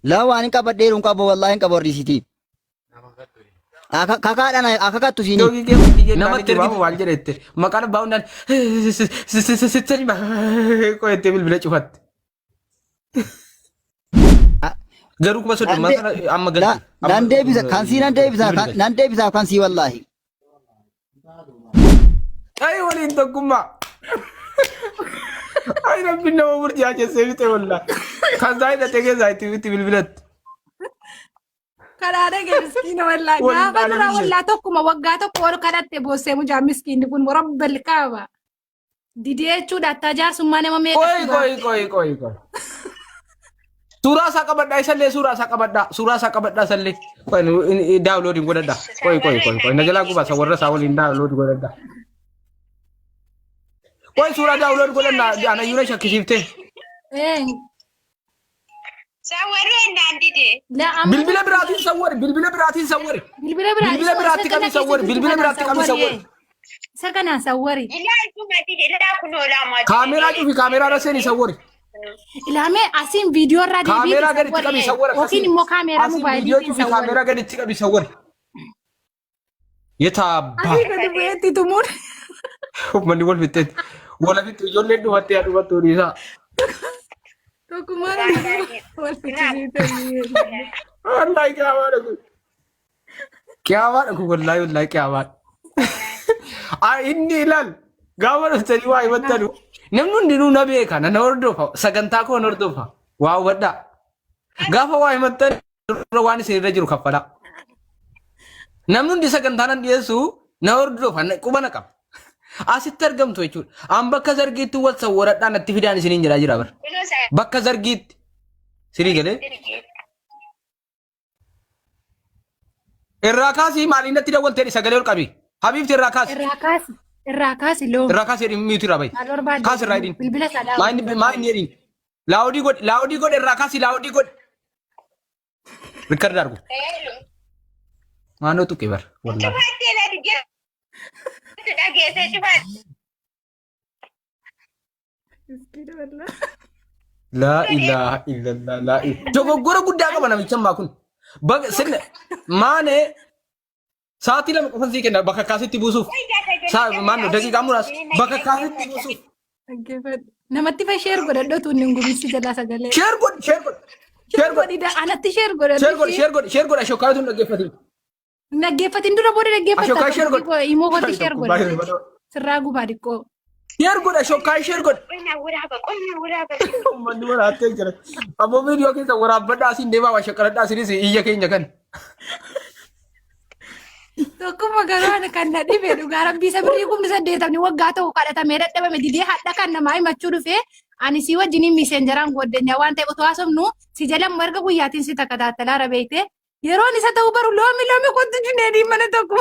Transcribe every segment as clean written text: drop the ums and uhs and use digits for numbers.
Laa waan hin qabadheeru hin qabu wallaahi hin qabu warri isiitii. Kakaadhaan akakattu isiinii. Joogii kee hundi jennaan Namatti itti waamu ergite. maal jedhette maqaan abbaa hundaan sittani qo'ettee bilbila cufatte. Garuu 30,000 sana amma galchi. Nan deebisa kan sii nan deebisa nan deebisaaf kan sii wallaahi. Ay waliin tokkummaa. Ay rabbi nama murtii jessee fixe wallaa. Kan isaa hidhatee keessaa itti bilbilatte. Karaa dhage miskiina wallaa. Waliin Gaafa dura dhaalanii wallaa tokkuma waggaa tokko ol kadhatte boossee mucaa miskiinni kun rabbal kaaba. Didee jechuudha attaa jaarsummaa nama meeqatti Qoy qoy qoy qoy qoy. Suuraa isaa qabadhaa isallee suuraa isaa qabadhaa suuraa isaa qabadhaa isallee qoy download hin godhadhaa qoy qoy qoy qoy na jalaa gubaa isa warra isaa waliin download godhadhaa. Qoy suuraa download godhannaa anayyuu na shakkisiiftee. Eh, Sawwarri ennaan dide. la amma Bilbila biraatiin sawwari bilbila biraatiin sawwari. bilbila biraa Bilbila biraatti isa kana qabi sawwari keessa jirtu bilbila kanaan biraatti qabi sawwari. sawwari. Isa kanaan sawwari. Ilaa isuma dide. Ilaa kunoo lama. Kaameeraa cufi kaameeraa irra seeni sawwari. Ilaamee asiin viidiyoo irraa deebiitii Kaameeraa gaditti sawwari. qabi sawwari Yookiin akkasii. immoo kaameeraa Asiin viidiyoo moobaayiliitiin cufi sawwari. kaameeraa gaditti qabi sawwari. Yetaabbaa. Asii gadi bu'eetti tumuun. Uummanni wal fixxeetti. Wal fixxu ijoolleen dhumattee haa dhumattu dhiisaa. Tokkummaan wal fichisiisanii. Wallaahi qiyamaadha kun. Qiyamaadha kun wallaahi wallaahi qiyamaadha. Haa inni ilaal gaafa dhuftanii waa himattanu namni hundinuu na beeka na hordofa sagantaa koo na hordofa waa hubadhaa. Gaafa waa himattan dura waan isin irra jiru kaffalaa. Namni hundi sagantaa nan dhiyeessu na hordofa na- quba na qaba. Asitti argamtu jechuudha. An bakka zargiitti wal sawwaradhaa natti fidaan isiniin jedhaa jira bara. Bakka zargiitti. Sinii galee. Irraa kaasii maaliin natti dawwaltee sagalee ol qabi. Habiibti irraa kaasi. Irraa kaasi. Irraa kaasi loon. Irraa kaasi jedhin miitu irraa bahi. Maal barbaadde? Kaasi irraa jedhin. Bilbila isaa Maa inni maa inni jedhin. Laawudii godhi laawudii godhi irraa kaasi laawudii godhi. Rikkard argu. Maanoo tuqe bar. Wallaahi. Cufattee lati jettu dhageessee cufatte. Laa ilaaha illallah laa ilaaha. Dogoggora guddaa qaba namichi ammaa kun. Baga sirna maanee sa'aatii 2 qofan sii kenna bakka kaasitti buusuuf. Maannoo daqiiqaa muraasa bakka kaasitti buusuuf. Dhaggeeffadhu. Namatti fa sheer godhadhu utuu inni hin gubin si jalaa sagalee. Sheer godhi sheer godhi. Sheer godhi Godhi anatti sheer godhadhu. sheer godhi sheer godhi sheer godhi ashokkaatu hin dhaggeeffatin. Hin dhaggeeffatin dura booda dhaggeeffatta. Ashokkaa sheer godhi. Imoo kotti sheer godhi. Sirraa gubaa diqqoo. Sheer godhi ashokkaa sheer godhi. Qonna waraaba qonna waraaba. Uummanni waraattee jira. Ammoo viidiyoo keessa waraabbadhaa asiin deemaa waa shaqqaladhaa asiinis iyya keenya kan. Tokkummaa garuu ani kan na dhibe dhugaa rabbii isa birrii 80,000 waggaa tokko kadhatamee dadhabame didee hadha kan namaa himachuu dhufee ani si wajjiniin miseenjaraan gooddanyaa waan ta'eef otoo haasofnu si jala marga guyyaatiin si takataattalaa rabeeyte yeroon isa ta'uu baru loomi loomi kottu juneedii mana tokko.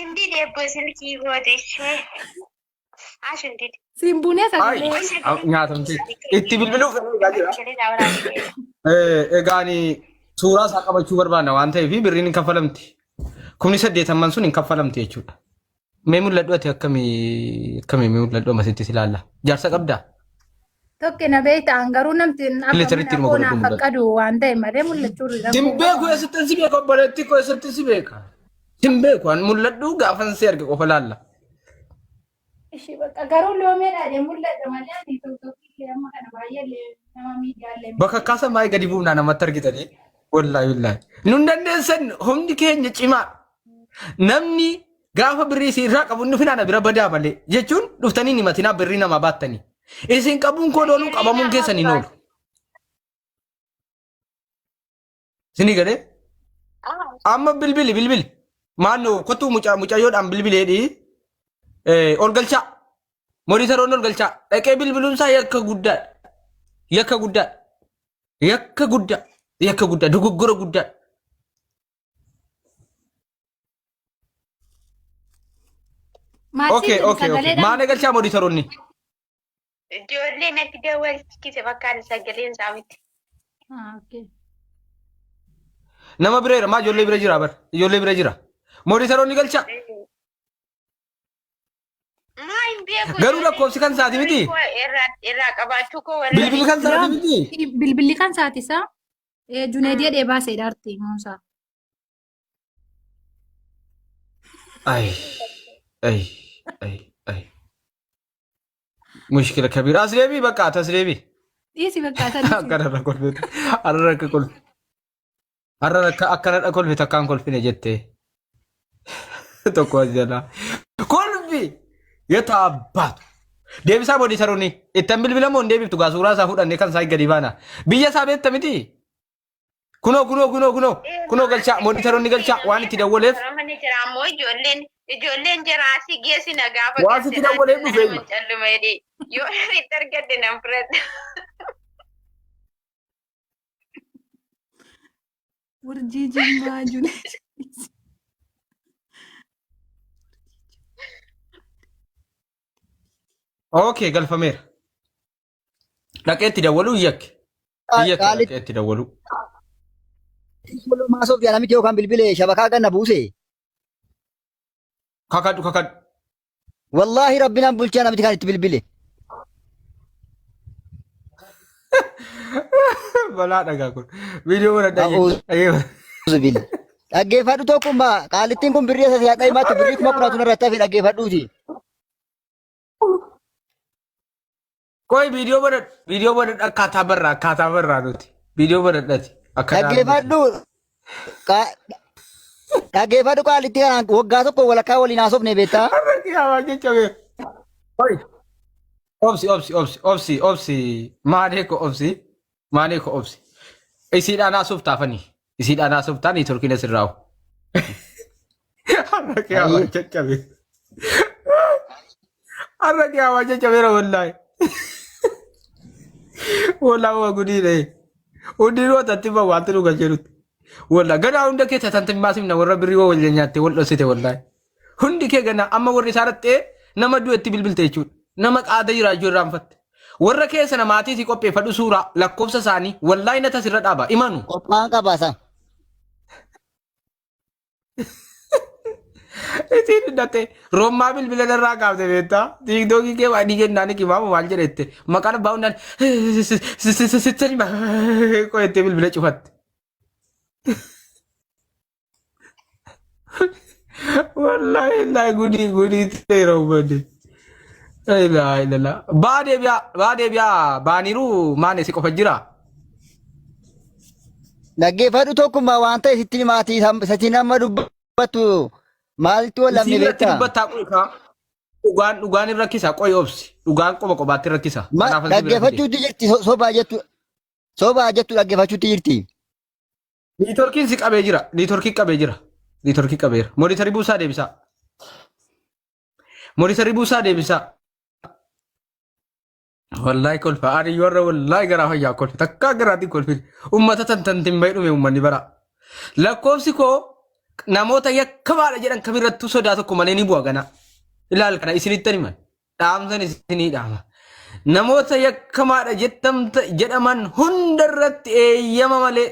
Indi deebbo silkii goote ishee. Ashin dide. Siin buunee Ay, sagalee. nyaatamte. Itti bilbiluuf egaa jira. Egaa ani suuraa isaa qabachuu barbaanna waan ta'eef birriin hin kaffalamti. 80,000 sun hin kaffalamti jechuudha. Mee mul'adhu ati akkamii akkamii mee mul'adhu ammasitti si ilaalla. Jaarsa qabdaa? Tokko na beekta an garuu namti akka Kilitaritti mana ilma koo godhadhu naaf mul'adhu. faqqadu waan ta'e malee mul'achuu Sin rakkoo beeku qaba. eessattin si beeka obboleettii koo eessattin si beeka. Sin beeku an mul'adhu gaafan si arge qofa laalla. Ishii bakka garuu loomee dhaadhee mul'adha malee ani tokko illee amma kana baay'ee illee nama miidiyaa illee miti. Bakka kaasa maayii gadi buufnaa namatti argitanii. Wallaahi wallaahi. Nun dandeessan humni keenya cimaa. Namni gaafa birrii isin irraa qabu inni finaana bira badaa malee jechuun dhuftanii hin himatinaa birrii namaa baattanii. Isin qabuun koo doonuu qabamuun keessan hin oolu. Isinii galee? Amma bilbili bilbili. Maannoo kottuu mucaa mucayyoodhaan bilbileedhi. Ol galchaa. Monitaroonni ol galchaa. Dhaqee bilbiluun isaa yakka guddaadha. Yakka guddaadha. Yakka guddaa. Yakka guddaa. Dogoggora guddaadha. Maal Okay, siin jedhu okay, okay. sagaleedhaan Maana galchaa monitaroonni. Ijoollee natti dawwalchise bakkaan sagaleen isaa miti. Ah, okay. Nama bira jira. Maa ijoollee bira jira bar. Ijoollee bira jira. Monitaroonni galchaa. Maa hin beeku. Garuu lakkoofsi kan isaati miti. Irraa qabaachuu koo warra. Bilbilli kan isaati miti. Bilbilli kan isaati isaa Junaid jedhee baasee dhaarti Muusaa. Ay, ay, ay, ay. Mushkila kabiir. As deebii bakka ati as deebii. Dhiisi bakka sanii. Akkanarra kolfite. Har'a akka kolfite. Har'a akka akkanarra kolfite akkaan kolfine jettee. Tokko as jalaa. Kolfi! Yeta abbaatu. Deebisaa boodii saroonni. Ittan bilbila moo hin deebiftu gaa suuraa isaa fudhannee kan isaa gadi baana. Biyya isaa beekta miti. Kunoo kunoo kunoo kunoo kunoo galchaa monitaroonni galchaa waan itti dawwaleef Mana jira ammoo ijoolleen jira asii geessi na gaafa Waan sitti dawwaleef dhufe ilma. Calluma jedhee yoo itti argadde nan fudhadha. Urjii jimmaa Junaid. Okay galfameera. Dhaqee itti dawwaluu yakke. Yakke Qaali dhaqee itti dawwaluu. maasoof jedha miti yookaan bilbilee shabakaa ganna buuse. Kakadhu kakadhu. Wallaahi rabbi nan bulchaa namti kan itti bilbile. Balaa dhagaa kun. Viidiyoo mana dhagee. A'uuzu billah. Dhaggeeffadhu tokkummaa qaalittiin kun birrii isa siyaadha himattu birrii 10,000 irratti hafe dhaggeeffadhuuti. Qoy viidiyoo mana viidiyoo mana akkaataa barraa akkaataa barraa nuti. Viidiyoo mana dhati. Akka Dhaggeeffadhu. Dhaggeeffadhu qaalittii kanaan waggaa tokko walakkaa waliin haasofne beektaa. Har'a qiyaamaa jecha beeku. Qoy. Obsi obsi obsi obsi obsi maalee ko obsi maalee ko obsi. Isiidhaan haasuuf taafanii. Isiidhaan haasuuf taanii turkiin asirraa. Har'a qiyaamaa jecha beeku. Har'a qiyaamaa caccabeera wallaahi. Wallaahi waa gudii ta'e. Hundinuu atatti ba wanti nu galcheerutti. Wallaahi ganaa hunda keessa tanti maasimna warra birrii wal nyaatte wal dhossite wallaahi. Hundi kee ganaa amma warri isaa dhattee nama du'etti bilbilte jechuudha. Nama qaada jiraachuu irraanfatte. Warra keessa namaatii si qopheeffadhu suuraa lakkoofsa isaanii wallaahi na tasirra dhaaba imanu. Qophaa'an qabaasa. Isiin hidhatte rommaa bilbila irraa kaafte beektaa tiiktookii kee waan jennaan kimaama maal jedhette maqaan abbaa hundaan sittani qo'ettee bilbila cufatte. Wallaahi wallaahi gudii gudii ta'eera uummanni. Laa ilaaha illallah. Baa deebi'aa baa deebi'aa baaniiru maane si qofa jira. Dhaggeeffadhu tokkummaa waan ta'e sitti himaatii sitti nama dubbattu maalitti wal lamne Isiin irratti beektaa? dubbattaa qofa. Dhugaan dhugaan hin rakkisa qoy obsi. Dhugaan qoba qobaatti rakkisa. Ma Kanaaf asi bira fide. dhaggeeffachuutti jirti sobaa jettu sobaa jettu dhaggeeffachuutti jirti. Niitorkiin si qabee jira. Niitorkii qabee jira. Niitorkii qabeera. Moonitarii buusaa deebisaa. Moonitarii buusaa deebisaa. Wallaahi kolfa. Ani warra wallaahi garaa fayyaa kolfe. Takkaa garaatiin kolfine. Uummata tan tan timbee dhume uummanni bara. Lakkoofsi koo namoota yakkamaadha jedhan kamirrattuu sodaa tokko malee ni bu'a gana. Ilaal kana isinittan himan. Dhaamsan isinii dhaama. Namoota yakkamaadha jettamta jedhaman hundarratti eeyyama malee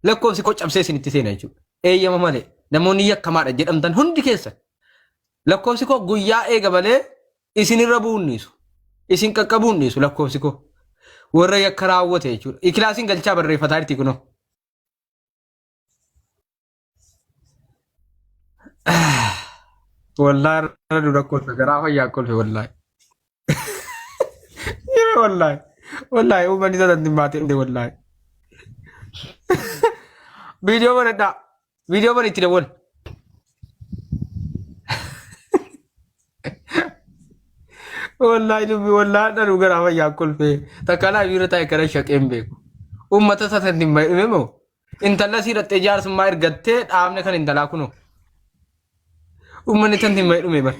lakkoofsi koo cabsee isinitti seena jechuudha. Eeyyama malee namoonni yakkamaadha jedhamtan hundi keessan lakkoofsi koo guyyaa eega malee isinirra bu'uun dhiisu. Isin qaqqabuun dhiisu lakkoofsi koo. Warra yakka raawwate jechuudha. Ikilaasiin galchaa barreeffataa jirti kunoo. Wallaahi irra dura kolfe garaa fayyaa kolfe wallaahi. Yeroo wallaahi wallaahi uummanni sana hin baatee dhufe wallaahi. Viidiyoo banadhaa. Viidiyoo bana itti dawwal. Wallaahi dubbi wallaahi dhanuu garaa fayyaa kolfe. Takka laa biira taa'e kana shaqee hin beeku. Uummata sana hin baay'ee moo? Intala sii dhattee jaarsummaa ergattee dhaabne kan intalaa kunoo. Uummanni tan hin dhume bar.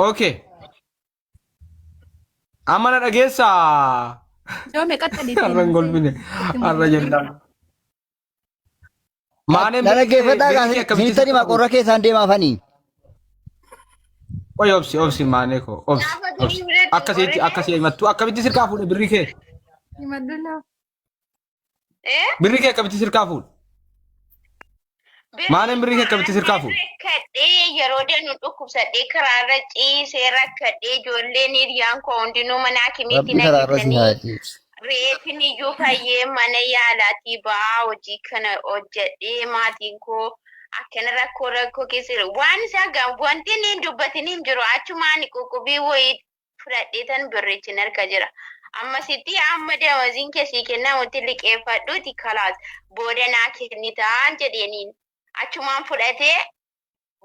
Okay. Amma na dhageessaa. Yoo meeqatti adiitti Har'a hin kolfine. Har'a jennaan. Maaneen Na dhaggeeffadhaa birrii kee akkamitti isinitti hima qorra keessaan deemaafanii. Qoy obsi obsi maanee koo obsi Gaafa obsi. birrii fudhadhu Akkasitti akkasii himattu akkamitti sirkaa fuudhe birrii kee? Himadhu laa. Eh? Birrii kee akkamitti sirkaa fuudhe? Maaliin birrii kee akkamitti sirkaa fuudhe? Rakkadhee yeroo danuu dhukkubsadhee karaarra ciisee rakkadhee ijoolleen hiriyaan koo hundinuu mana hakimiitti Rabbi na karaarra si geessanii haa ciibsu. reefin iyyuu fayyee mana yaalaatii ba'aa hojii kana hojjedhee maatiin koo akkana rakkoo rakkoo keessa jiru. Waan isaa wanti inni hin dubbatin hin jiru achumaan quqqubii wayii fudhadhee tan birrichi harka jira. Ammasitti amma damaziin keessii kennamutti liqeeffadhuuti kalaas booda naa kennitaan jedheeniin. Achumaan fudhatee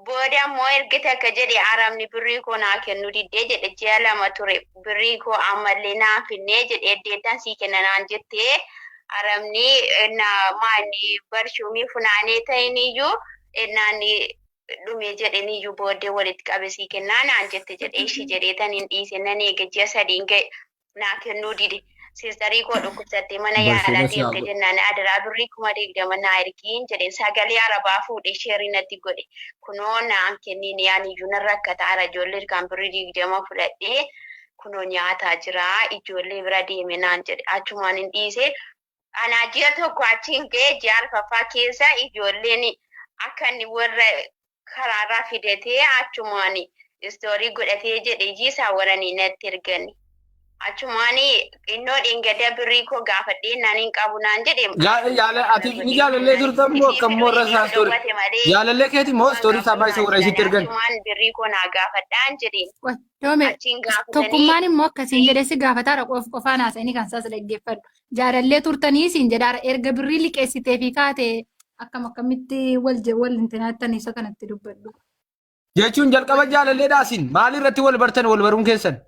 booda immoo erga takka jedhe arabni birrii koo naa kennuu diddee jedhe ji'a 2 ture birrii koo ammallee naa finnee jedhe eddeettan sii kenna naan jettee arabni na maanni barshuumii funaanee ta'iniyyuu ennaan dhumee jedheniyyuu booddee walitti qabe sii kennaa naan jette jedhe ishi jedhee taniin dhiise nan eege ji'a sadiin ga'e naa kennuu dide. Siistarii koo dhukkubsattee mana yaalaa Barsiisa deemte siyaa godhu. jennaan adaraa birrii 20,000 naa ergiin jedheen sagalee arabaa fuudhee sheerii natti godhe. Kunoo naan kenniin yaaniyyuu nan rakkataara ijoollee irkaan birrii 20 fudhadhee kunoo nyaataa jira ijoollee bira deeme naan jedhe achumaan hin dhiise. Anaa ji'a tokko achiin ga'e ji'a arfaffaa keessa ijoolleen akka inni warra karaarraa fidatee achumaan istoorii godhatee jedhe jiisaa waranii natti ergani. Achumaan innoo dheengadda birrii koo gaafadhee naan hin qabu naan jedhe. Ati ni jaalallee turtan moo akkam moo irra isaa story? Jaalallee keeti moo story isaa baay'isa warra isitti ergan? Achumaan birrii koo naa gaafadhaan jedheen. Doome Achiin gaafatanii tokkummaan immoo akkasiin jedhee si gaafataara qof qofaan haasa'anii kan isaas dhaggeeffadhu. Jaalallee turtanii siin jedhaara erga birrii liqeessitee fi kaate akkam akkamitti wal wal hin tinaattan isa kanatti dubbadhu. Jechuun jalqaba jaalalleedhaa isin maal irratti wal bartan wal baruun keessan?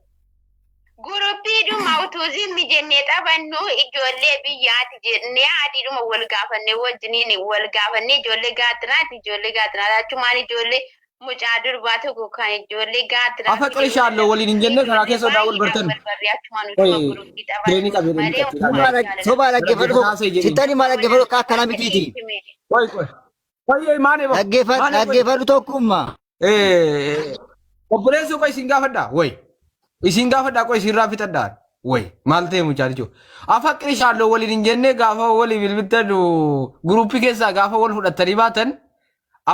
Guruppiidhuma utuu zimmi jennee taphannu ijoollee biyyaati jennee adiidhuma wal gaafannee wajjiniin wal gaafannee ijoollee gaatiraati ijoollee gaatiraati achumaan ijoollee mucaa durbaa tokko kan ijoollee gaatiraa Afa qeeshaalloo waliin hin jenne karaa keessa odaa wal bartan. wal barree achumaan Qoy utuma guruppii jireenyi taphannu qabee malee qabxii utuma qabee. Sobaa dhaggeeffadhu Haasa'e jedheen. sittani maa dhaggeeffadhu akka akkanaa mitiiti. Qoy qoy. Qoy maal eeba? Dhaggeeffadhu Maal eeba? dhaggeeffadhu tokkummaa. Obboleessoo qoy isin gaafadhaa way isin gaafadhaa qoy isin irraa fixadhaa way maal ta'e mucaa jechuun afa qirishaaloo waliin hin jenne gaafa walii bilbiltan guruppii keessaa gaafa wal fudhattanii baatan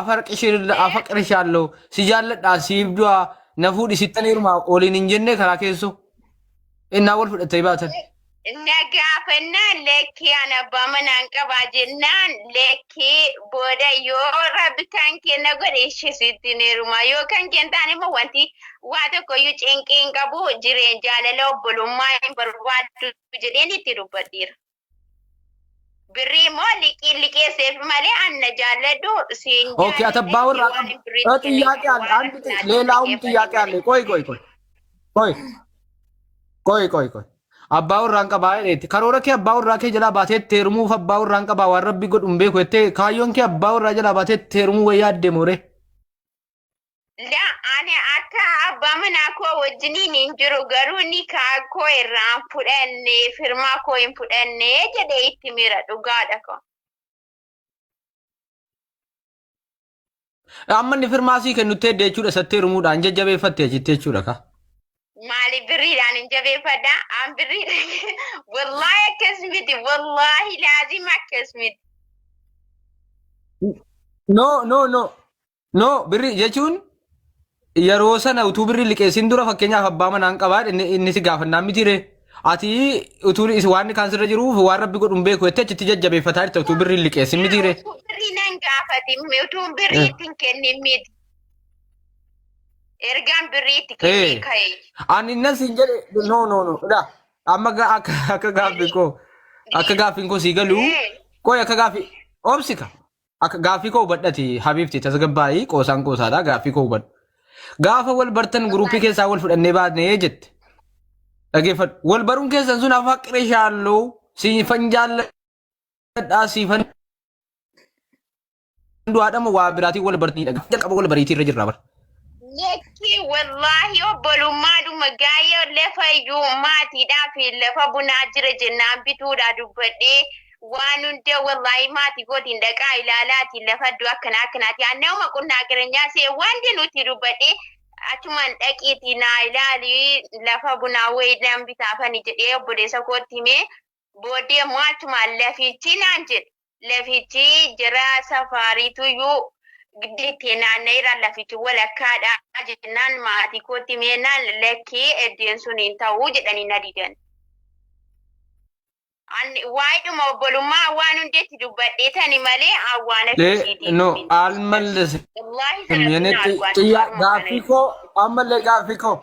afa qirishaaloo si jaalladhaa siif du'aa na fuudhi sittan heerumaa waliin hin jenne karaa keessoo innaa wal fudhattanii baatan. Na gaafannaan lekkii an abbaa manaan qabaa jennaan lekkii booda yoo rabbi kan kenna godhe ishee sitti hin heeruma yoo kan kee hin taane immoo wanti waa tokko iyyuu cinqii hin qabu jireenya jaalala obbolummaa hin barbaaddu jedheen itti dubbadheera. Birrii immoo liqii liqeesseef malee an na jaalladhu siin Okay, ati abbaa warraa waan qabdu. birrii እ ጥያቄ አለ። አንድ ሌላውም ጥያቄ አለ። ቆይ ቆይ ቆይ ቆይ ቆይ ቆይ ቆይ abbaa warraan qabaa jedheetti karoora kee abbaa warraa kee jalaa baatee itti heerumuuf abbaa warraan qabaa waan rabbi godhu hin beeku jettee kaayyoon kee abbaa warraa jalaa baatee itti heerumuu wayyaa adeemu ree. La ani akka abbaa manaa koo wajjiniin hin jiru garuu nikaa koo irraa hin fudhanne firmaa koo hin fudhanne jedhee itti mira dhugaadha koo. Amma inni firmaa sii kennutti hedde jechuudha isatti heerumuudhaan jajjabeeffatte jettee jechuudha ka. Maali birriidhaan hin jabeeffadha? An birriidhaan wallaahi akkas miti wallaahi laazim akkas miti. No no no no birrii jechuun yeroo sana utuu birrii liqeessin dura fakkeenyaaf abbaa manaan qabaa inni inni si gaafannaan miti ree. Ati utuu waan kaan sirra jiruuf waan rabbi godhu hin beeku jettee achitti jajjabeeffataa jirta utuu birrii liqeessin miti ree. Utuu birrii nan gaafatin utuu birrii itti hin kennin miti. Ergaan birrii itti kennee ka'e. Ani nan siin jedhe no no no dha amma akka akka gaaffii koo akka gaaffiin koo sii galu qoy akka gaaffii obsika akka gaaffii koo hubadhati habiibti tasgabbaa'ii qoosaan qoosaadha gaaffii koo hubadhu. Gaafa wal bartan guruupii keessaa wal fudhannee baanee jette. Dhageeffadhu. Wal baruun keessan sun afaan qirishaaloo siifan jaalladhaa siifan du'aadha moo waa biraatiin wal bartanii dhaga. Jalqaba wal bariitii irra jirra bara. Lakki wallaahi obbolummaadhuma gaayee lafa iyyuu maatiidhaa fi lafa bunaa jira jennaan bituudha dubbadhee waan hunda wallaahi maatii kootiin dhaqaa ilaalaati lafa iddoo akkanaa akkanaati annama qunnaa jireenyaa see wanti nuti dubbadhee achumaan dhaqiitii naa ilaali lafa bunaa wayii nan bitaafani jedhee obboleessa kootti himee booddee immoo achumaan lafichi naan jedhe. Lafichi jara safaariituyyuu giddiitti naanna'eera lafichi walakkaadha jennaan maatii kootti meennaan lakkii eddeen sun hin ta'uu jedhanii na didan. Ani waa'eedhuma obbolummaa waan hundeetti dubbadhee tani malee awwaana Le no almalles Wallaahi የኔ ጥያ gaaffii koo ammallee gaaffii koo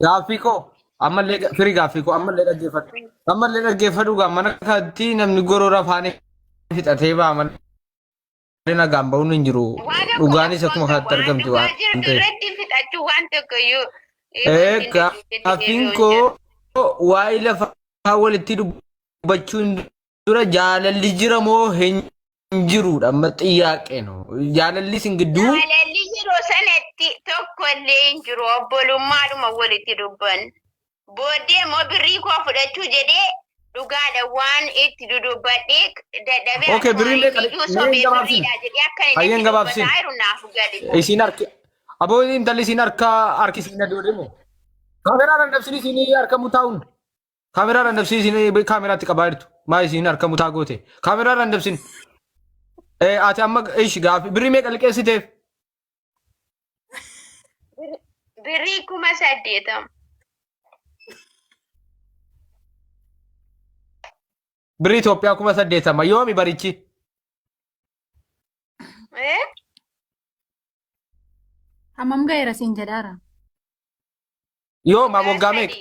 gaaffii koo ammallee firii gaaffii koo ammallee dhaggeeffadhu ammallee dhaggeeffadhu gaa mana kanatti namni gorora afaanii fixatee ba'a malee nagaan ba'uun hin jiru dhugaanis akkuma kanatti argamti waan ta'eef. Irratti fixachuu waan tokkoyyuu. Gaaffiin koo waa'ee lafaa walitti dubbachuun dura jaalalli jira moo hin jirudha amma xiyyaaqee no jaalalli isin gidduu Jaalalli yeroo sanatti tokko illee hin jiru obbolummaadhuma walitti dubban. Booddee immoo birrii koo fudhachuu jedhee dhugaadha waan itti dudubbadhee dadhabee Okay, birrii meeqa? iyyuu Mee hin sobee gabaabsin. birriidha jedhee akka inni Hayyeen itti gabaabsin. dubbataa jiru naaf gadi. Isiin harki aboo intalli isiin harka harki isiin aduu deemu. Kaameraa dandabsin isiin harka mutaa'uun. Kaameraa dandabsin isiin kaameraatti qabaa jirtu. Maa isiin harka mutaa goote. Kaameraa dandabsin. Ati amma ishi gaaffii birrii meeqa liqeessiteef? Birrii 80,000. Birrii Itoophiyaa 80,000 yoomi barichi? Eh? Hammam ga'eera siin jedhaara. Yooma waggaa meeqa?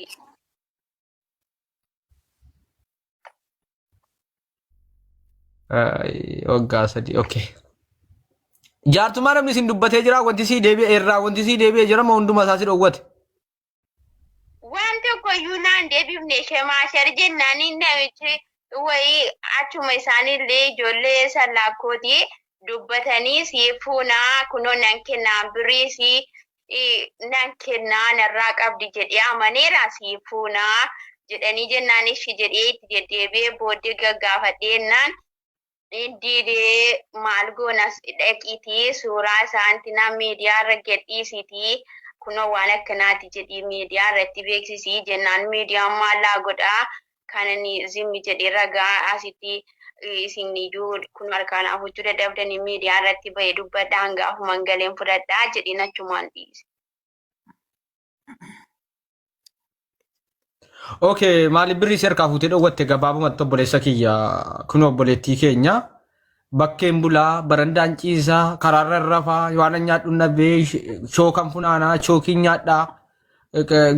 3. Waggaa 3 okay. Jaartummaa namni isin dubbatee jira wanti sii deebi'e irraa wanti sii deebi'e jira moo hunduma isaa si dhowwate? Waan tokko iyyuu naan deebifne shemaashar jennaan namichi wayii achuma isaanillee ijoollee sallaakkooti dubbatanii si fuunaa kunoo nan kennaa birrii si nan kennaa narraa qabdi jedhee amaneera si fuunaa jedhanii jennaan ishi jedhee itti deddeebi'ee booddee gaggaafadhee jennaan didee maal goonas dhaqiitii suuraa isaanti na miidiyaa irra gadhiisiitii kunoo waan akkanaati jedhii miidiyaa irratti beeksisii jennaan miidiyaan maallaa godhaa kanani zimmi jedhee ragaa asitti isin iyyuu kun harkaan hafuuchuu dadhabdanii miidiyaa irratti bahee dubbadhaa hangaafuman galeen fudhadhaa jedhiin achumaan dhiise. Okay, maaliif birrii si harkaa fuutee dhowwatte gabaabumatti obboleessa kiyya kun obboleettii keenya bakkeen bulaa barandaan ciisaa karaarra rafaa waan nyaadhu nabee shookan funaanaa chookiin nyaadhaa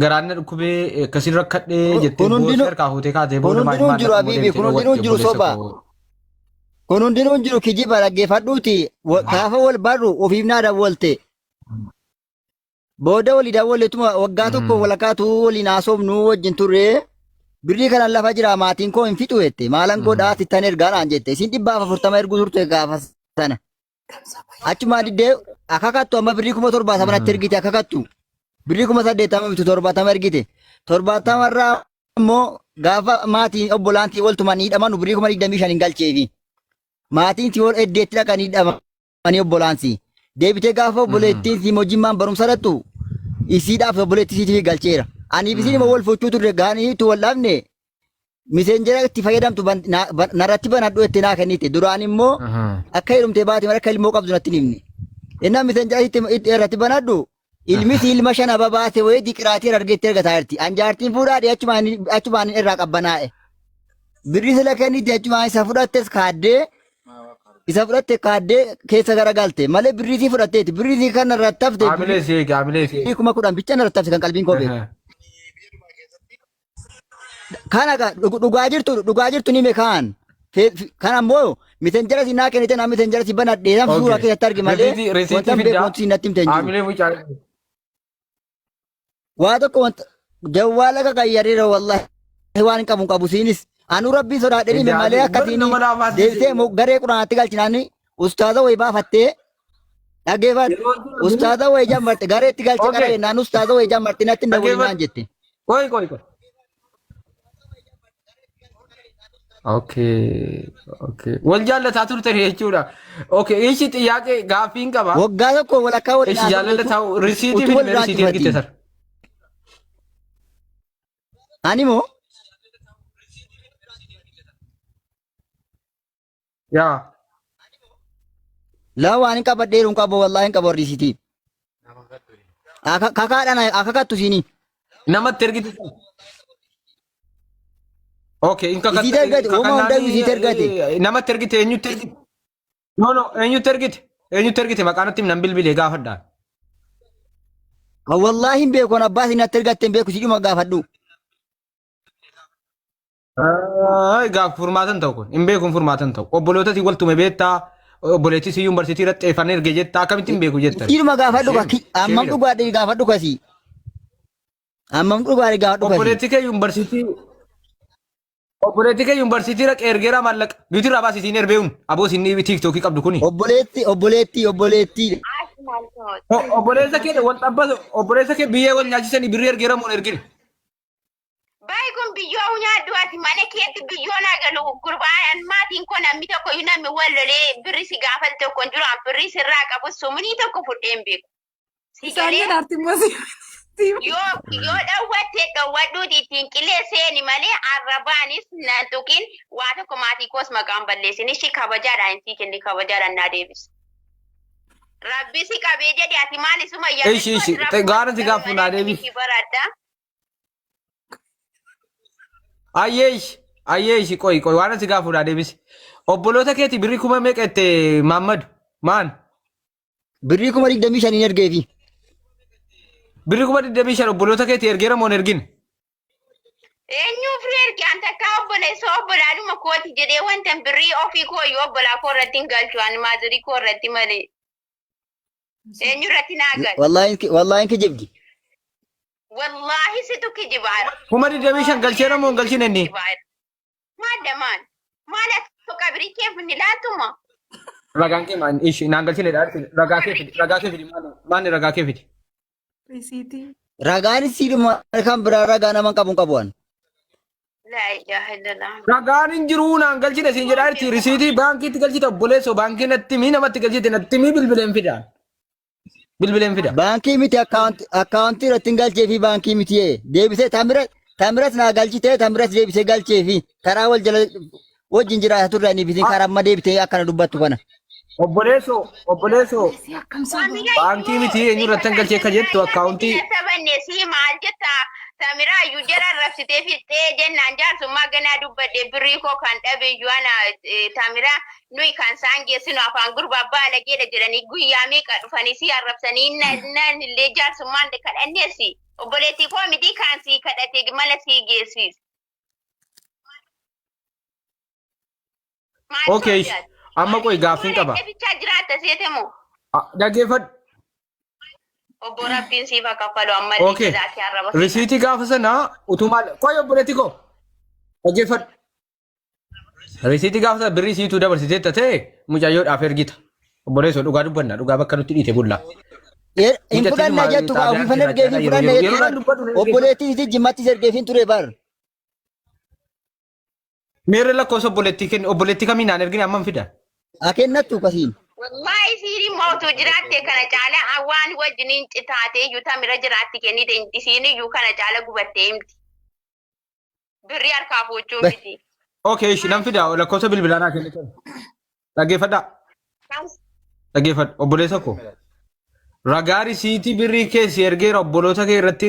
garaan na dhukkubee akkasiin rakkadhee jettee Kun booda hundinuu harkaa fuutee kaatee kun booda hundinuu hin jiru maal Habiibi, kun hundinuu hin jiru soba. Kun hundinuu hin jiru kijiba dhaggeeffadhuuti. Gaafa wal barru ofiif naa dawwalte. Booda walii dawwalletuma waggaa tokko walakkaatu waliin haasofnu wajjin turre. Birrii kanan lafa jira maatiin koo hin fixu jette. Maalan godhaa sittan ergaa naan jette. Isin 140 erguu turte gaafa sana. Achumaan diddee akakattu amma birrii 70,000 natti ergite akakattu. Birrii 80,000 bitu 70 ergite. 70 irraa immoo gaafa maatiin obbolaantii waltumanii hidhaman birrii 25,000 hin galcheefi. Maatiin si wal eddeetti dhaqanii hidhamanii obbolaansi. Deebitee gaafa obboleettiin si hojimmaan barumsa dhattu isiidhaaf obboleettii siitiif galcheera. Aniif isiin immoo wal fuchuu turre gaaniitu wal dhabne miseenjera itti fayyadamtu narratti banadhu jettee naa kennite. Duraan immoo akka heerumtee baate malee akka ilmoo qabdu natti hin himne. Innaan miseenjera itti irratti banadhu ilmi si ilma shan ababaase wayii diqiraatii argeetti argataa jirti. An jaartiin fuudhaa achumaan irraa qabbanaa'e. Birrii sila kennite achumaan isa fudhattes kaaddee isa fudhatte kaaddee keessa garagalte malee birrii sii fudhatteeti. Birrii sii kan irratti hafte Haamilee si eegi haamilee si eegi. birrii 10,000 bicha irratti hafte kan qalbiin koo beeku. Kana dhugaa jirtu ni mekaan. Kan ammoo miseenjera si naa kennite naa miseenjera si banadhee san suuraa keessatti arge malee Risiitii wanta hin beeku fiddaa. wanti si natti himte hin jiru. Haamilee mucaa. Waa tokko wanta jawwaala kakayyariira wallahi waan hin qabu hin qabu siinis anuu rabbii sodaadhee hime malee akkasiin Nama laafaatti. deebisee immoo garee quraanaatti galchinaan ustaaza wayii baafattee dhaggeeffadhu. Ustaaza wayii jammarte gareetti galche Okay. qara jennaan ustaaza wayii jammarte natti hin dawwalinaan jette. Qoy qoy qoy. Okay, okay. Wal jaallataa turtan jechuudha. Okay, ishi xiyyaaqee gaaffii hin qaba. Waggaa tokko walakkaa waliin Ishi jaalala ta'u risiitii utuu wal fidme irraa risiitii ergite cufatiin. sar. Ani moo Yaa. Laa waan hin qabadheeru hin qabu wallaahi hin qabu riisitii. Kakaadhaan akakattu siinii. Namatti ergite sana. Okay, hin Isiit kakatta ergate, uuma hundayyuu isiit ergate. kakaannaanii namatti ergite eenyutti ergite? No no eenyutti ergite? Eenyutti ergite maqaa natti himi nan bilbilee gaafadhaan. Wallaahi hin beeku an abbaa isin natti ergatte hin beeku sidhuma gaafadhu. Ay, gaaf furmaatan ta'u kun hin beeku furmaatan ta'u. Obboloota si waltume beektaa obboleettii si yuunivarsiitii irratti xeeffannee erge jettaa akkamitti hin beeku jettan. Sidhuma gaafadhu Shame, ka ammam shame. dhugaadhe gaafadhu kasii. Ammam dhugaadhe gaafadhu kasii. Obboleettii kee yuunivarsiitii obboleettii kee yuunivarsiitii dhaqee ergeera maallaqa duuti irraa baasii siin erbee'uun aboo siin tiiktookii qabdu kuni. Obboleetti obboleetti obboleetti. Obboleessa kee wal xabbatu obboleessa kee biyyee wal nyaachisanii birrii ergeera moo hin ergine. Bayi kun biyyoo nyaadhu ati mana keetti biyyoo naa galu gurbaan maatiin koo namni tokko iyyuu namni wal lolee birri si gaafate tokko hin jiru an birrii sirraa qabu sumunii tokko fudhee hin beeku. Si Isaan galee jedhaarti immoo si. yoo yoo dhowwatte dhowwadhuuti ittiin qilee seeni malee arrabaanis na tuqin waa tokko maatii koos maqaan balleessin ishii kabajaadhaan sii kenni kabajaadhaan naa deebisi. Rabbi si qabee jedhe ati maal isuma Ishi ishi gaara si gaafu naa deebisi. Baradha. Ayyee ishi ayyee ishi qoyi qoyi waan si gaafu naa deebisi. Obboloota keeti birrii kuma meeqa itti Maammadu maan Birrii 25,000 ergeefi. Birrii 25,000 obboloota keeti ergeera moo hin ergine? Eenyuuf erge an takkaa obboleessa obbolaadhuma kooti jedhee wanta birrii ofii koo iyyuu obbolaa koo irratti hin galchu ani maazirii koo irratti malee. Eenyu irratti naa galu? Wallaahi wallaahi kijibdi. Wallaahi situ kijibaara. 25,000 galcheera moo hin galchine inni? Maadda maal? Maal ati qabirii kee ni laatuma? Ragaan kee maal? Ishi naan galchine dha. Ragaa kee fidi. Ragaa kee fidi. Maali ragaa kee fidi? Risiitii. Ragaan siidhuma kan biraa ragaa nama hin qabu hin qabu an. Laa ilaaha illallah. Ragaan hin jiruu naan galchine siin jedhaa jirti. Risiitii baankiitti galchite obboleessoo baankii natti mii namatti galchite natti mii bilbileen fidaan. Bilbileen fida. Baankii miti akkaawuntii irratti hin galchee fi baankii miti deebisee tamira tamiras naa galchitee tamiras deebisee galchee fi karaa wal jala wajjin jiraata turre ani bitin karaa amma deebitee akkana dubbattu kana. Obboleessoo obboleessoo Si akkam soba. baankii miti eenyu irratti hin galchee akka jettu akkaawuntii. Sabanne si maal jetta Samiraa iyyuu jala arrabsitee fixxee jennaan jaarsummaa ganaa dubbadhe birrii koo kan dhabe iyyuu ana Samiraa nuyi kan isaan geessinu afaan gurbaa baalageedha jedhanii guyyaa meeqa dhufanii si arrabsanii nan illee jaarsummaan kadhanneessi obboleettii koo miti kan si kadhate mana si geessis. Maal Okay. sodaata? Amma qoy gaaffiin qaba. Bichaa jiraatta seete moo? Ah, Dhaggeeffadhu. Obbo Rabbiin siif haa kaffalu ammallee Okay. jazaa kee arraba. Risiitii gaafa sanaa utuu maal qoy obboleetti koo dhaggeeffadhu. Risiitii gaafa sana birrii siituu dabarsiteetta ta'e mucayyoodhaaf ergita. Obboleessoo dhugaa dubbanna dhugaa bakka nutti dhiite bulla. Hin Mucattiin fudhanna jettu kaa xaabiyaan ofiifan ergeef hin yeroo fudhanna yeroo jettu yeroo dubbatu na dhaggeeffadhu. obboleettii isii jimmattis ergeef hin ture bar. Meerre lakkoofsa obboleettii kenni obboleettii kamii naan ergine amman fida. Haa kennattu kasiin. Wallaahi siiriin mootuu jiraatte kana caala waan wajjiniin citaatee iyyuu tamira jiraatti kennite isiin iyyuu kana caala gubattee himti. Birrii harkaa fuuchuu miti. Okay, ishi nan fida lakkoofsa bilbilaa naa kennite. Dhaggeeffadhaa. Dhaggeeffadhu obboleessa koo. Ragaa risiitii birrii kee si ergeera obboloota kee irratti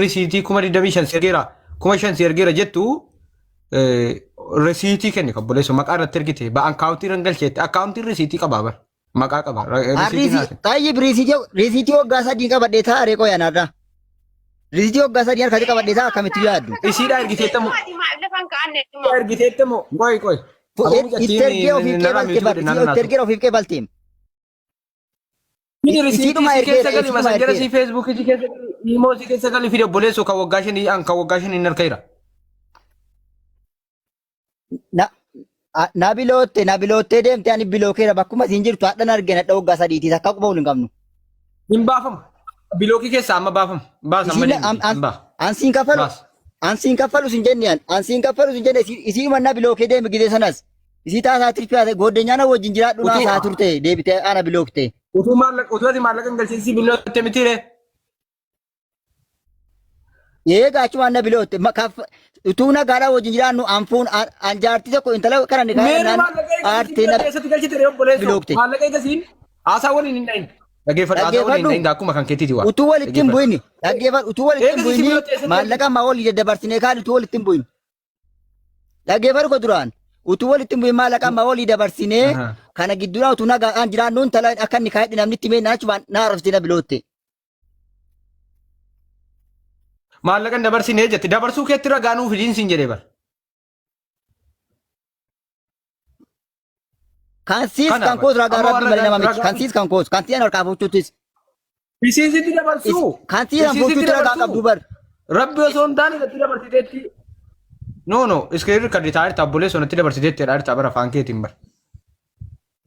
risiitii 25,000 si ergeera 5,000 si ergeera jettu risiitii kenni obboleessa maqaa irratti ergite ba akkaawuntii irra galcheetti akkaawuntiin risiitii qabaa bar maqaa qaba risiitii naa kenni. Tayyib riisiitii waggaa sadii qabadhee taa'aa reeqoo yaanaadha. Riisiitii waggaa sadii harkatti qabadhee taa'aa akkamitti yaaddu? Isiidhaa ergiteettamu ergiteettamu qoy qoy. Itti ergee ofiif qeebalte bar itti ergee ofiif qeebalte. Fidi risiitii Isiidhuma si keessa ergeera gali isiidhuma masanjara ergeera. si feesbuukii si keessa gali imoo si keessa gali fidi obboleessoo kan waggaa shanii an kan waggaa shanii hin harka jira. Na na bilootte na biloottee deemte ani bilookeera bakkuma isiin jirtu hadhan argeen hadha waggaa sadiiti takka quba wal hin qabnu. Hin baafamu. Bilookii keessaa amma baafamu. Baas amma Isiin deemti. Hin baa. an siin kaffalu Baas. an siin kaffalu sin jenne an an siin kaffalu sin jenne isiidhuma na bilookee deeme gidee sanas isii taasaa tirfii gooddenyaa na wajjin jiraadhu naa Utuu saa turte deebitee ana bilookte. utuu maallaqa utuu ati maallaqa hin galchin si bilootte mitiire. Eega achumaan na bilootte utuu nagaadhaa wajjin jiraannu an fuun an jaartii tokko intala kana ni Meerri kaa'annaan maallaqa eegasiin aartee na keessatti galchite ree obboleessoo. bilookte. Maallaqa eegasiin. Haasaa waliin hin dhahin. Dhaggeeffadhu haasaa waliin hin Dhaggeeffadhu. dhahin akkuma kan keetiiti waa. Utuu walitti hin Dhaggeeffadhu. bu'ini. Dhaggeeffadhu utuu walitti hin Eega si bu'ini biratti eessatti maallaqa ammaa olii daddabarsinee kaan utuu walitti hin bu'in. Dhaggeeffadhu ko duraan utuu walitti hin bu'in maallaqa ammaa olii dabarsinee Aha. kana gidduudhaan utuu nagaadhaan jiraannuun tala akka inni kaa'edhe namni itti mee achumaan na arrabsite na bilootte. Maallaqa hin dabarsinee jette dabarsuu keetti ragaa nuu fidiin siin jedhee bar. Kan siis Kana kan bar. koos ragaa Amma rabbii warra malee nama miti. ragaa Kan siis kan koos kan siis harkaa fuuchuuttis. Isiisitti dabarsuu. Kan siis kan Isiisitti fuuchuutti ragaa dabarsuu. qabdu bar. Rabbi osoo hin taane natti dabarsiteetti. No no iskiriin kan ritaa jirta obboleessoo natti dabarsiteetti jedhaa jirta bara afaan keetiin bar.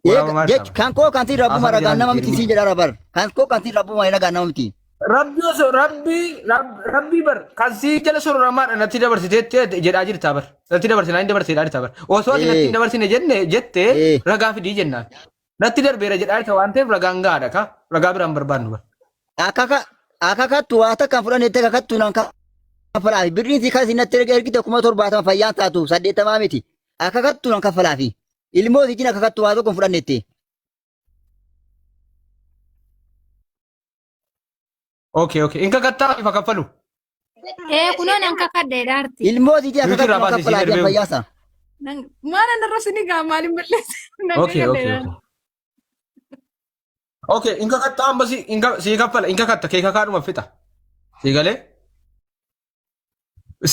Waraabamaa jirta Jech kan koo kan siis rabbuma Afaan ragaa jiraan nama miti jijjiirama. siin jedhaa bar. Kan koo kan siis rabbuma ragaa nama miti. Rabbi osoo rabbi rabbi bar kan sii jala sororamaadha natti dabarsiteetti jedhaa jirta bar. Natti dabarsinaa hin dabarsee jirta bar. Osoo ati natti hin dabarsine jenne jette ragaa fidii jennaan. Natti darbeera jedhaa jirta waan ta'eef ragaan gahaadha ka ragaa biraan barbaannu bar. Akaka akakattu waa takka hin fudhanne kakattu naan kaffalaafi. Birriin si kan isin natti ergite 70,000 fayyaan taatu 80 miti. Akakattu naan kaffalaafi. Ilmoo sitiin akakattu waa tokko hin fudhannetti. Okay okay in kakattaa ifa kaffalu. Ee kunoo nan kakadhe dhaarti. Ilmoo sitii Nuti akakattu irraa naan baasee siin kaffalaafi darbee. fayyaasa. Maal an arrabsini gaa maaliin balleessa? Nan Okay kakadhe okay dhaarti. okay. Okay in kakattaa amma si in sii kaffala in kakatta kee kakaadhuma fixa. Sii galee?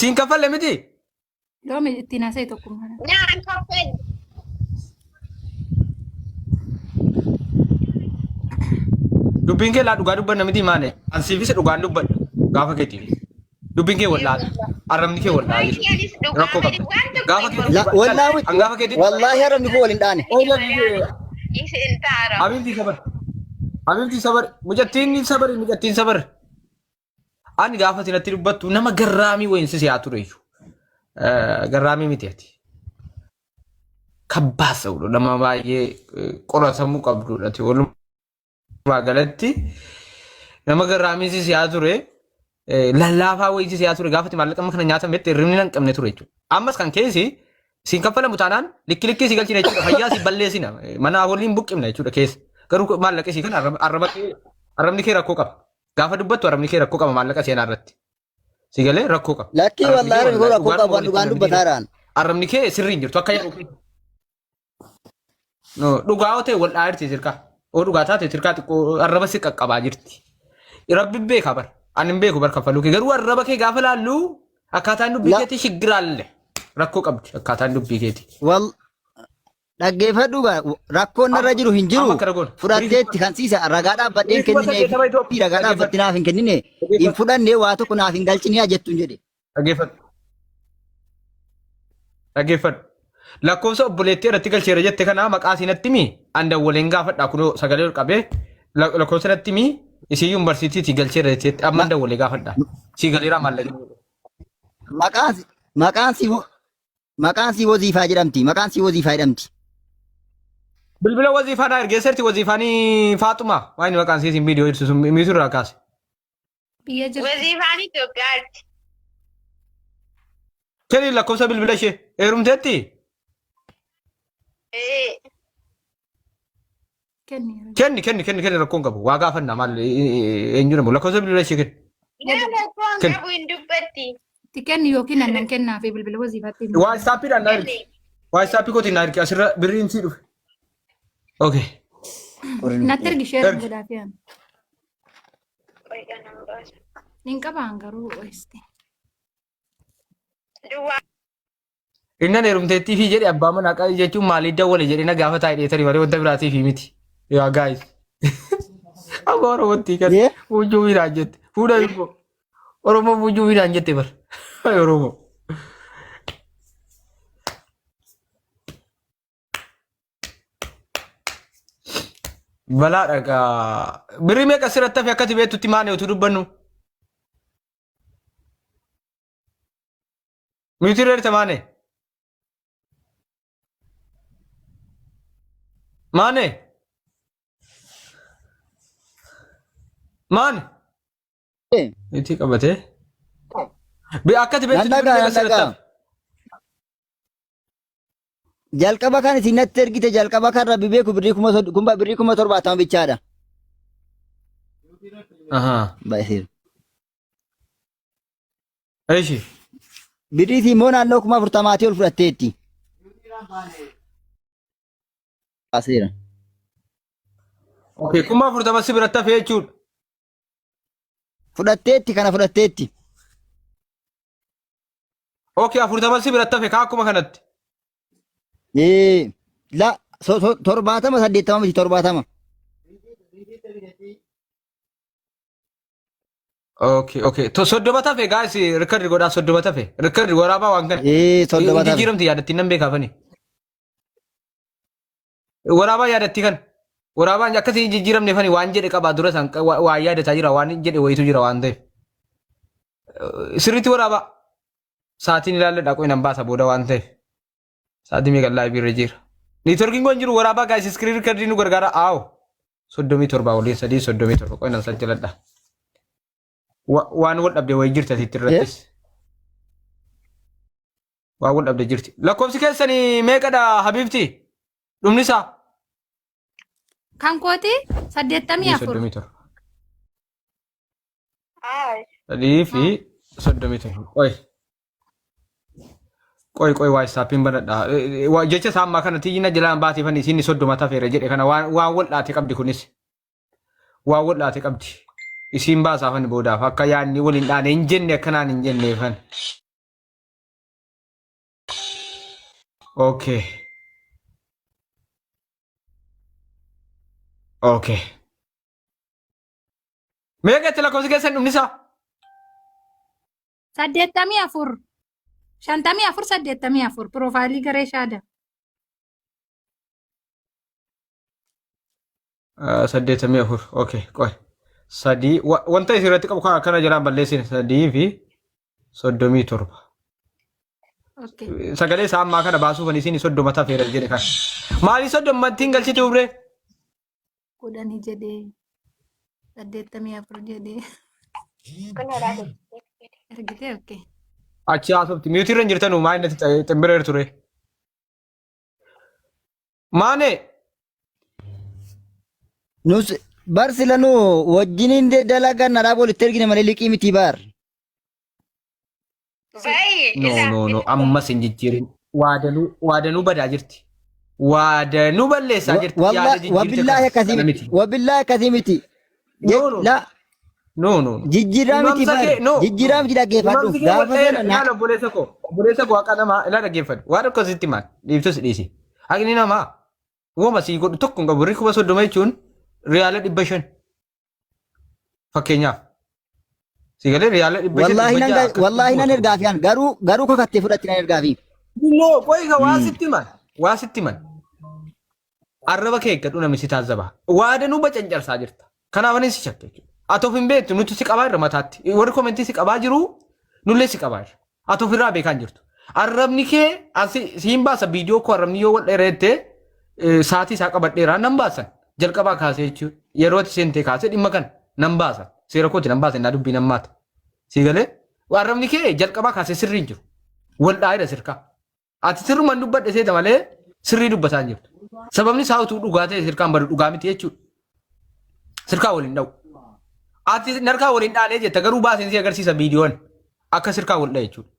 Siin kaffalle miti? Loomi ittiin haasa'e tokkummaa. Naan kaffali. Dubbiin kee laa dhugaa dubbanna miti maale. An siifis dhugaan dubbadha gaafa keetiif. Dubbiin kee wallaala. Arrabni kee wallaala Wanti anis jechuudha. Rakkoo dhugaa qabda. waan tokko Gaafa hin keetii La- dhugaa. Wallaahi An gaafa keetii wallaahi arrabni koo waliin dhaane. Isin taara. Habibti sabar. Habibti sabar. Mucattiin sabar mucattiin sabar. Ani gaafa ati natti dubbattu nama garraamii wayiin si si'aa ture iyyuu. Garraamii miti ati. Kabbaasa godhu nama baay'ee qoratamuu qabdudha. Ati walumaa galatti nama garraamii si si'aa ture. Lallaafaa wayii si si'aa ture gaafa ati maallaqa amma kana nyaatametti hirribni nan qabne ture jechuudha. Ammas kan keessi siin kaffalamu taanaan likki likkii si galchina jechuudha. Fayyaa si balleessina. Manaa waliin buqqifna jechuudha keessa. Garuu maallaqa isii kana arrabni kee rakkoo qaba. Gaafa dubbattu arrabni kee rakkoo qaba maallaqa seenaa irratti. Si galee rakkoo qaba. Lakkii Arrabni kee wallaahi arrabni koo wallaahi rakkoo dhugaadhuma qabu waan walitti dhugaan namni jiru. dubbataaraan. Arrabni kee sirrii hin jirtu akka yeroo kee. No, dhugaa yoo ta'e wal dha'aa jirti sirkaa. Oo dhugaa taate sirkaa xiqqoo arraba si qaqqabaa jirti. Rabbi beeka bar. Ani hin beeku bar kaffaluu kee. Garuu arraba kee gaafa laallu akkaataan dubbii La keetii shiggiraalle. Rakkoo qabdi akkaataan dubbii keetii. wal Dhaggeeffadhu gaa rakkoon narra Amma jiru hin amma jiru akkana goona. Birrii fudhatteetti kan siisa ragaa dhaabbadhee hin birrii kuma kennine saddeettama fi Itoophiyaa ragaa dhaabbatti dhaggeeffadhu. naaf hin kennine hin Dhaggeeffadhu. fudhanne waa tokko naaf hin galchine haa jettuun jedhe. Dhaggeeffadhu. Dhaggeeffadhu. Lakkoofsa obboleettii irratti galcheera jette kana maqaa isii natti himi an dawwaleen gaafadha kunoo sagalee ol qabee lakkoofsa natti himi isii yuunivarsiitiitii galcheera jetteetti amma Ma- dawwalee gaafadha. Sii galeeraa maallaqni. Maqaan maqaan si Maqaan sii waziifaa jedhamti. Maqaan sii waziifaa jedhamti. Bilbila waziifaa naa ergee serti waziifaanii Faaxumaa waan inni maqaan isiitiin viidiyoo ibsu sun miitu irraa kaase. Biyya jirti. Waziifaan Itoophiyaatti. Kenni lakkoofsa bilbila ishee heerumteetti? Ee. Kenni. Kenni kenni kenni kenni rakkoon qabu waa gaafannaa maal eenyu namu lakkoofsa bilbila ishee kenni. Nama rakkoon Kenni. qabu hin dubbatti. Itti kenni yookiin annan kennaa fi bilbila waziifaatti himi. Waatsaappiidhaan naa ergi. Kenni. Waatsappii kootiin naa ergi asirra birriin sii dhufe. Okay. Natti ergi ishee Ergi. godhaa fi ani. Qoyidha nan baasa. Hin qabaan garuu oiste. Duwwaa Innan heerumteettii fi jedhe abbaa manaa qabi jechuun maaliif dawwale jedhee na gaafa taa'e dheetanii malee wanta biraatiif miti. Yaa guys. Amma Oromootti kan Yee? fuuchuu midhaan jette. Fuudha immoo. Oromoo fuuchuu midhaan jette bar. Ay Oromoo. Balaa dhagaa. Birrii meeqa sirratti hafe akkati beektutti maali utuu dubbannu? Miti irra maane. Maane. Maane. Miti qabatee. Be akkati Nan beektu dhagaa nan dhagaa. Jalqaba kan isin natti ergite jalqaba kan rabbi beeku birrii kuma sod- kuma birrii 70,000 bichaadha. Ahaa. Baay'ee. Eshi. Birrii isii immoo naannoo 40,000 ol fudhatteetti. Baaseera. Okay, 40,000 si biratti hafee jechuudha. Fudhatteetti kana fudhatteetti. Okay, 40 si biratti hafe kaa akkuma kanatti. Ee, la 70 80 miti 70. Okay, okay. To 30 tafe guys, record godhaa 30 tafe. Record waraabaa waan kana. Ee, 30 tafe. Jijjiiramti yaadattiin nan beekaafani. Waraabaa yaadattii kan. Waraabaan akkasii hin jijjiiramne fani waan jedhe qabaa dura isaan waan yaadataa jira waan jedhe wayitu jira waan ta'eef. Sirriitti waraabaa. Sa'aatiin ilaalladha qoy nan baasa booda waan ta'eef. Sa'aatii meeqa live irra jira. Neetworkiin kun jiru waraabaa guys screen record nu gargaara aawo. 37 waliin 3 37 qoy nan sajjaladha. Waan wal dhabde wayii jirti asitti irrattis. Waan wal dhabde jirti. Lakkoofsi keessanii meeqadha Habiibti? Dhumni isaa? Kan kooti 84. 37. 3 fi 37. Qoy. Qoy qoy waa isaappiin banadha. Jecha isaa ammaa kana tiyyina jalaan baateefan isin 30 tafeera jedhe kana waan wal dhaate qabdi kunis. Waan wal dhaate qabdi. Isiin baasaafan boodaaf akka yaadni waliin dhaane hin jenne akkanaan hin jenneefan. Okay. Okay. Meeqa itti lakkoofsi keessan dhumni isaa? 84. 54 84 piroofaayilii garee shaada. 84. Okay. Qoy. Sadii. Wanta isin irratti qabu kan akkana jalaan balleessine 3 fi 37. Okay. Sagalee isaa ammaa kana baasuuf ani isin 30 tafeera jedhe kan. Maalii 30tti hin galchite ubree? 10 jedhee 84 jedhee ergitee okay. Achi haasofti. Mute irra hin jirtanu maa inni ximbireer ture. Maane Nus bar sila nu wajjiniin dalagan nadhaa walitti ergine malee liqii miti bar. Bayi. No, no, no, ammas hin jijjiirin. Waadanuu waadanuu badaa jirti. Waadanuu balleessaa jirti. Yaada jijjiirte Wabillaahi kana akkasii kana miti. miti. Wabillaahi akkasii miti. No, no, La no, no, no. jijjiirraa miti Himamsa bar. kee no. Jijjiirraa miti dhaggeeffadhu. Himamsi kee wal Gaafa dheera. sana na Ilaala obboleessa koo. Obboleessa koo haqa namaa ilaala dhaggeeffadhu. Waan akkasitti maal dhiiftus dhiisi. Haqni namaa uumama sii godhu tokko hin qabu. Birrii 30,000 jechuun riyaala 500. Fakkeenyaaf. Si galee riyaala 500 wallaahi dhibba nan ja'a akkasitti wallaahi nan kuma ergaafi an garuu garuu kakattee fudhatti nan ergaafi. No, qoy ka waa sitti himan. Waa sitti himan. Arraba kee eeggadhu namni si taazzaba. Waadanuu bacancarsaa jirta. Kanaaf anis si shakke jechuudha. Ati of hin beektu nuti si qabaa jirra mataatti. Warri komentii si qabaa jiru nullee si qabaa jirra. Ati ofirraa beekaa hin jirtu. Arrabni kee asi siin baasa viidiyoo koo arrabni yoo wal dheereette sa'aatii isaa qabadheeraa nan baasan. Jalqabaa kaasee jechuudha. Yeroo ati seentee kaasee dhimma kana nan baasan. Seera kooti nan baasan naa dubbii nan maata. Sii galee arrabni kee jalqabaa kaasee sirrii hin jiru. Wal dhaayira sirkaa. Ati sirrumaan dubbadhe seeta malee sirrii dubbataa hin jirtu. Sababni isaa utuu dhugaa ta'e sirkaan badu dhugaa miti jechuudha. Sirkaa waliin dha'u. Ati narkaa waliin dhaanee jetta garuu baaseen si agarsiisa viidiyoon akka sirkaa wal dha'e jechuudha.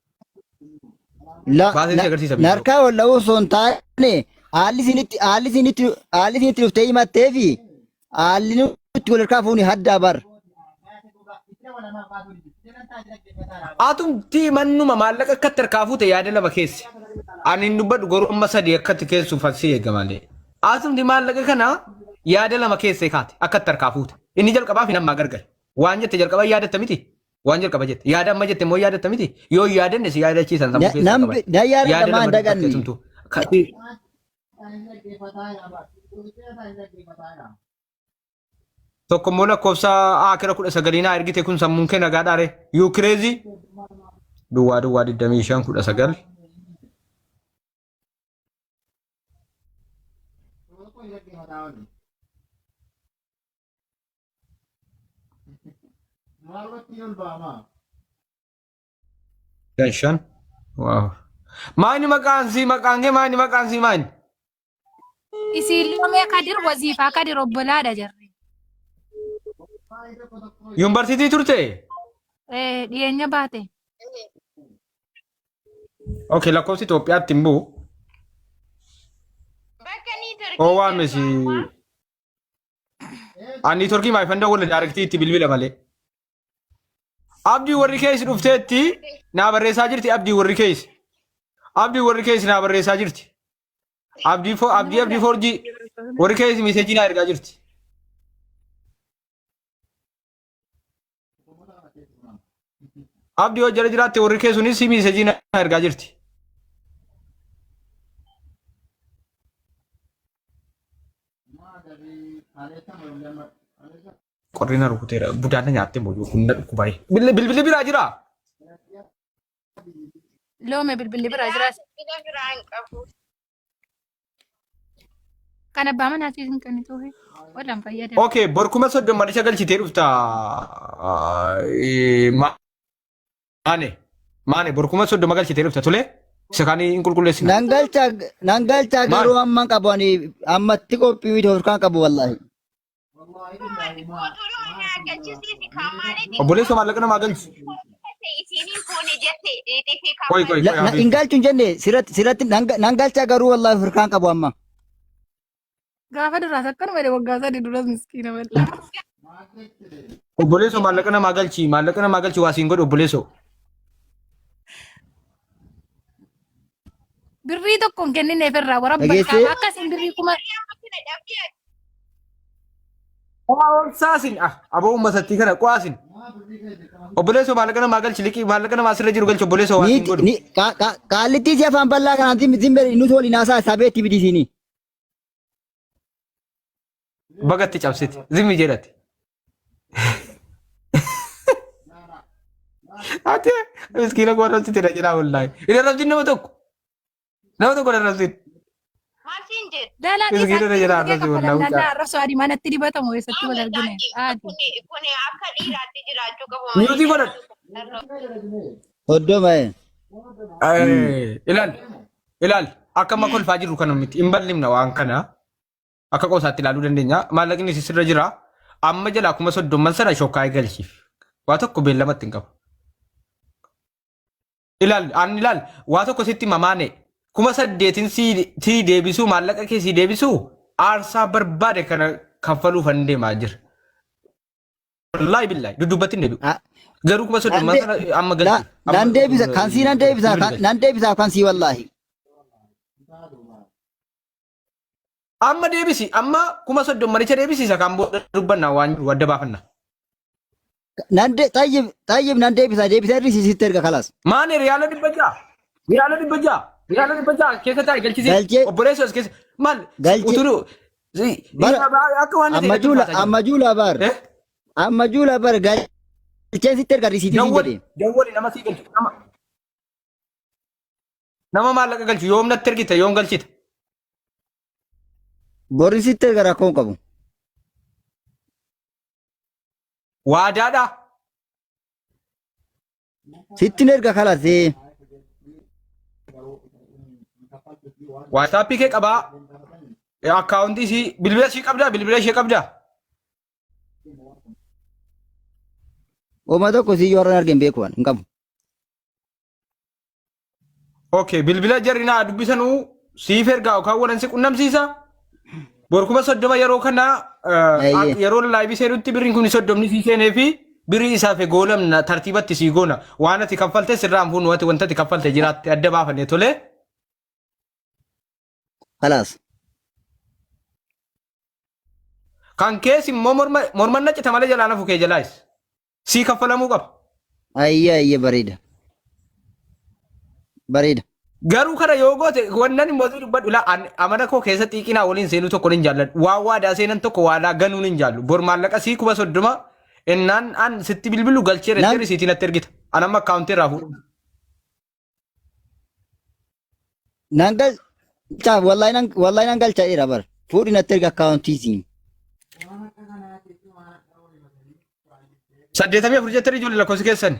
La Baaseen si agarsiisa viidiyoo. narkaa wal dha'uu osoo hin taane haalli isinitti haalli isinitti haalli isinitti dhuftee himattee fi haalli nutti wal harkaa fuuni haddaa bar. Atumti mannuma maallaqa akkatti harkaa fuute yaada lama keesse. Ani hin dubbadhu garuu amma sadii akkatti keessuuf asii eega malee. Atumti maallaqa kana yaada lama keessee kaate akkatti harkaa fuute. Inni jalqabaa fi nammaa gargar. Waan jette jalqaba yaadatta miti. Waan jalqaba jette. Yaada amma jette immoo yaadatta miti. Yoo hin yaadanne si yaadachiisan sammuu keessaa Nan qaban. nan yaadadha Yaada maan lama dubbatte daganne. atumtu. Tokko immoo lakkoofsa akira 19 naa ergite kun sammuun kee nagaa dhaare. You crazy? Duwwaa duwwaa 25 19. Shan shan. Waaw. Maani maqaan sii maqaan kee maani maqaan sii maani? Isiin Loomee Kadir waziifaa Kadir obbolaadha jarri. Yuunivarsiitii turte? Eh, dhiyeenya baate. Okay, lakkoofsi Itoophiyaatti hin bu'u. Bakka niitorkii Oo waamesi. jirtu amma. Ani niitorkii maayifan dawwala daarektii itti bilbila malee. Abdii warri keessa dhufteetti naa barreessaa jirti abdii warri keessa. Abdii warri keessa naa barreessaa jirti. Abdii fo abdii abdii foorjii warri keessa miseejii naa ergaa jirti. Abdii yoo jala jiraatte warri kee sunis miseejii naa ergaa jirti. Qorri na rukuteera. Budaan na nyaattee moo kun na dhukkubaa'e. Bilbilli biraa jiraa? Loome bilbilli biraa jiraas. Bilbila biraa hin qabu. Kan abbaa manaatii hin kennituufi. Wallaan fayyadamu. Okay, bor 30,000 manicha galchitee dhufta. Maane, maane bor 30,000 galchitee dhufta tole. Isa kaan hin qulqulleessina. Nan galcha nan galcha Maal? garuu amma hin qabu ani ammatti qophii miti harkaan qabu wallahi. Utuu naa galchisiisi kan maaliiti? Obboleessa maallaqa namaa galchi. Isiin fuune jette dhiitii Qoy qoy qoy Hin habibi. galchu hin jenne sirratti sirratti nan galcha garuu wallahi harkaan qabu amma. Gaafa duraas akkanuma jedhe waggaa 3 duras miskiina bal'aa. Obboleessa maallaqa namaa galchi maallaqa namaa galchi waa siin godhu obboleessa. Birrii tokko hin kennineef irraa warabba Dhageessee? kaaba akkasiin birrii kuma Saasin ah aboo uummatatti kana qo'aasin. Obboleessa maallaqa namaa galchi liqii maallaqa namaa sirra jiru galchi obboleessa waa siin godhu. Ni qaallittii si afaan bal'aa kanaan zimbe nuti waliin haasaa sabeetti bidisiini. Bagatti cabsite zimmi jedhati. Ati miskiina koo arrabsite na jedhaa wallaahi. Hin arrabsin nama tokko. Nama tokko hin arrabsin. Maal siin jedhu? Daalaa Miskiina dhiisaa na jedhaa arrabsi wallaahi kaffalamnaan mucaa. arrabsoo adii manatti dibatamu eessatti wal argine. Haati. Kuni akka dhiiraatti jiraachuu qabu. Miyuutii godhadhu. 30 ee. Ilaal ilaal akka amma kolfaa jirru kana miti hin bal'ifna waan kana. Akka qoosaatti ilaaluu dandeenya. Maallaqni isin sirra jira. Amma jalaa 30,000 sana shokkaa'ee galchiif. Waa tokko beellamatti hin qabu. Ilaal an ilaal waa tokko sitti mamaane 8,000 sii deebisuu maallaqa kee sii deebisuu aarsaa barbaade kana kaffaluuf an deemaa jira. Wallaahi billaahi duddubbatti hin deebi'u. Garuu 30,000 sana amma galchi. Nan deebisa kan sii nan deebisa nan deebisa kan sii wallaahi. Amma deebisi amma 30,000 manicha deebisiisa kan booda dubbanna waan jiru adda baafanna. Nan de tayyib tayyib nan deebisa deebisa irri sitti erga kalas. Maani riyaala 600 riyaala 600 riyaala 600 keessa taa'e galchisi Galchee. obboleessa as keessa maal Galchee. utuu Bara akka waan amma juula amma juula bar Eh? amma juula bar galcheen sitti erga risiitii siin Dawwali jedhe. dawwali nama sii galchu nama nama maallaqa galchu yoom natti ergita yoom galchita. Borri sitti erga rakkoo hin qabu. Waadaadha. Sittin erga kalasee. Waataappii kee qabaa. Akkaawuntii isii bilbila ishii qabdaa bilbila ishee qabdaa. Oma tokko siyyoo har'an argeen beeku waan hin qabu. Okay, bilbila jarri naa dubbisanuu siif ergaa yookaan walan si qunnamsiisa. Bor 30,000 yeroo kana Eeyyee. yeroo laayivii seenutti birriin kun soddomni sii seenee fi birrii isaaf goolamna tartiibatti sii goona. Waan ati kaffalte sirraa hin fuunu ati wanta ati kaffalte jiraatte adda baafanne tole. Kalaas. Kan kees immoo morma morman naccita malee jalaan hafu kee jalaayis. Sii kaffalamuu qaba. Ayyee ayyee bareeda. Bareeda. Garuu kana yoo goote wannan immoo si dubbadhu laa an amala koo keessa xiiqinaa waliin seenuu tokko hin jaalladhu. Waan waadaa seenan tokko waadaa ganuun hin jaallu. Bor maallaqa sii 30,000 innaan an sitti bilbilu galcheera Nan jettee risiitii natti ergita. An amma akkaawuntii irraa fuudhu. Nan galcha wallahi nan wallahi nan galcha dheera bar. Fuudhi natti erga akkaawuntii siin. 84 jettanii ijoollee lakkoofsi keessan.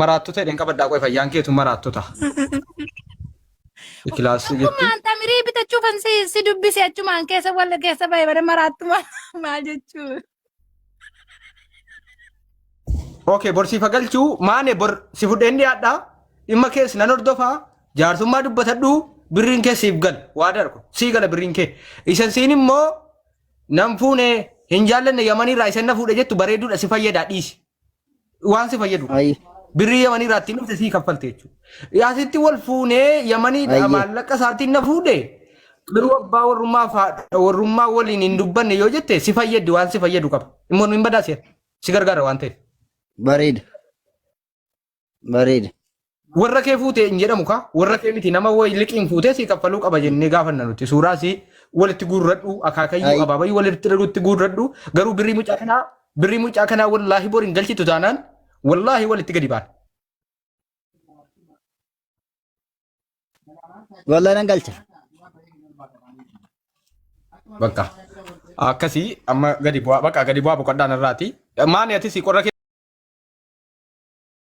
Maraattota jedheen qabadhaa qoy fayyaan keetu maraattota. Ikilaasii jetti. Akkumaan tamirii bitachuufan si si dubbise achumaan keessa walla keessa bahe bara maraattu maal jechuu. Okay, bor siif galchuu maane bor si fudheen dhiyaadha. Dhimma kees nan hordofaa. Jaarsummaa dubbatadhu birriin kee siif gala. Waa darbu sii gala birriin kee. Isan siin immoo nan fuune hin jaallanne yamaniirraa isan na fuudhe jettu bareeduudha si fayyadaa dhiisi. Waan si fayyadu. Ayi. Birrii yamaniirraa ittiin dhufte sii kaffalte jechuudha. Asitti wal fuunee yamaniidha Ayyee. maallaqa isaatiin na fuudhe. Garuu abbaa warrummaa fi haadha warrummaa waliin hin dubbanne yoo jette si fayyaddi waan si fayyadu qaba. Immoo nu hin badaase si gargaara waan ta'eef. Bareeda. Bareeda. Warra kee fuute hin jedhamu kaa warra kee miti nama wayi liqiin fuutee si kaffaluu qaba jennee gaafanna nuti suuraa si walitti guurradhu akaakayyuu Ayi. abaabayyuu walitti walitti guurradhu garuu birrii mucaa kanaa birrii mucaa kanaa wallaahi bor hin galchitu taanaan wallaahi walitti gadi baana. Wallahi nan galcha. Bakka akkasii amma gadi bu'aa bakka gadi bu'aa boqodhaan irraati. Maani ati si qorra kee